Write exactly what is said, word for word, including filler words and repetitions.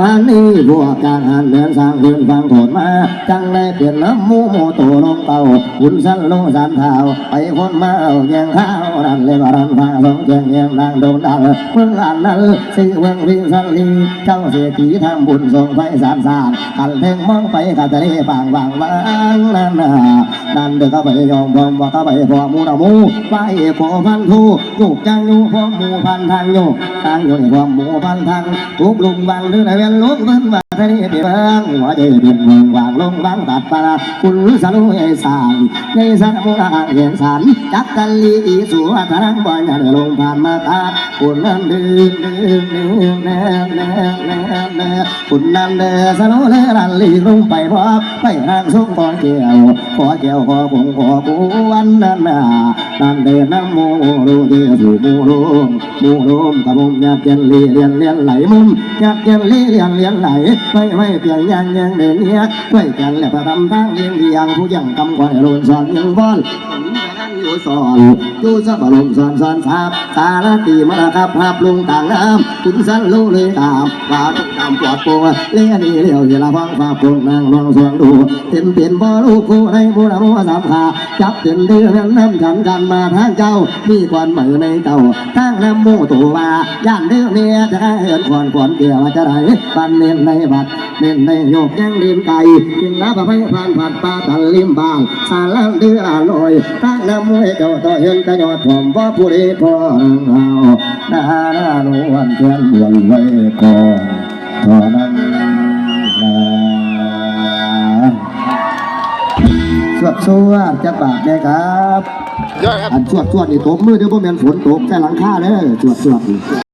อันนี้พวกกลางหันเดินสร้างคืนฟังโทษมา จังได้เปลี่ยนน้ำหมู่หมู่โตลงเป่า ขุนสันลงสันเท้า ไปคนมาเอาแยงข้าวนั่นเลยว่ารันฟ้าสองแจงแยงดังโด่งดัง เมืองอันนั้น ซื้อเมืองวิงสันลี เจ้าเศรษฐีทำบุญส่งไปสามสาม ขันเทิงมองไปกะทะเลปางวางวางนั่นน่ะ นั่นเด้อก็ไปยอมพร้อมว่าก็ไปพร้อมหมู่นะหมู่ ไปขอพันธุ โยกจังโยกพร้อมหมู่พันทางโยก ทางโยกพร้อมหมู่พันทาง ทุกลุงวังเด้อนะแม่นลุงเพิ่นว่าทะเลเปียงหัวใจเป็นเมืองวางลงวางตัดปลา คุณสรุไอ้สาม ในสระมุระเห็นสาร จักกันลีอีสู่อัทรังบ่อยาเดินลงผ่านมาตา คุณนั่นเดินเดินเดินเดินเดินเดินเดิน คุณนั่นเด้อสโลเลอรันลีลงไปพบไปทางสงฆ์ขอแก้ว ขอแก้วขอคงขอควรนั่นนา นั่นเด้อนำโมโลเดสู่โมโลมโมโลมกะมุมยักษ์เย็นลีเลียนเลียนไหลมุมยักษ์เย็นลีเลียนเลียนไหล ไม่ไม่เพียงยังยังเดินเนี้ยไว้กันและประทำทางเลียงเลียงผู้ยังกำก่อนให้โลนสอนยังบอล อยู่สอนอยู่สะบะลมสอนสอนสาบสารตีมรณะครับภาพลงต่างน้ำคุณสันโลเลยตามว่าต้องตามปวดโปงเลี้ยนี่เลี้ยวเฮละฟังฟ้าโปงนางนองสวงดูเต็มเป็นบ่ลูกคู่ในบุรโมสามขาจับเต็มเดือนน้ำฉันกันมาทางเจ้ามีก่อนใหม่ในเจ้าทางน้ำโมตัวว่าย่านเดือนเนี้ยจะได้เห็นก่อนก่อนเกี่ยวจะได้ปันเน้นในบัด เน้นในโยกแจ้งเล่นไก่กินน้ำไปผ่านผัดปลาตันริมบ้านสารเดืออร่อยตั้งน้ำมวยเจ้าต่อเห็นกระยอดผมว่าผู้ใดพอเอาหน้าหน้านวลเทียนบวนไว้ก่อนเท่านั้นนะสวดสวดจะบาปนะครับ ยอดครับ อันสวดสวดนี่ตบมือเด้อบ่แม่นฝนตกใส่หลังคาเด้อสวดสวดนี่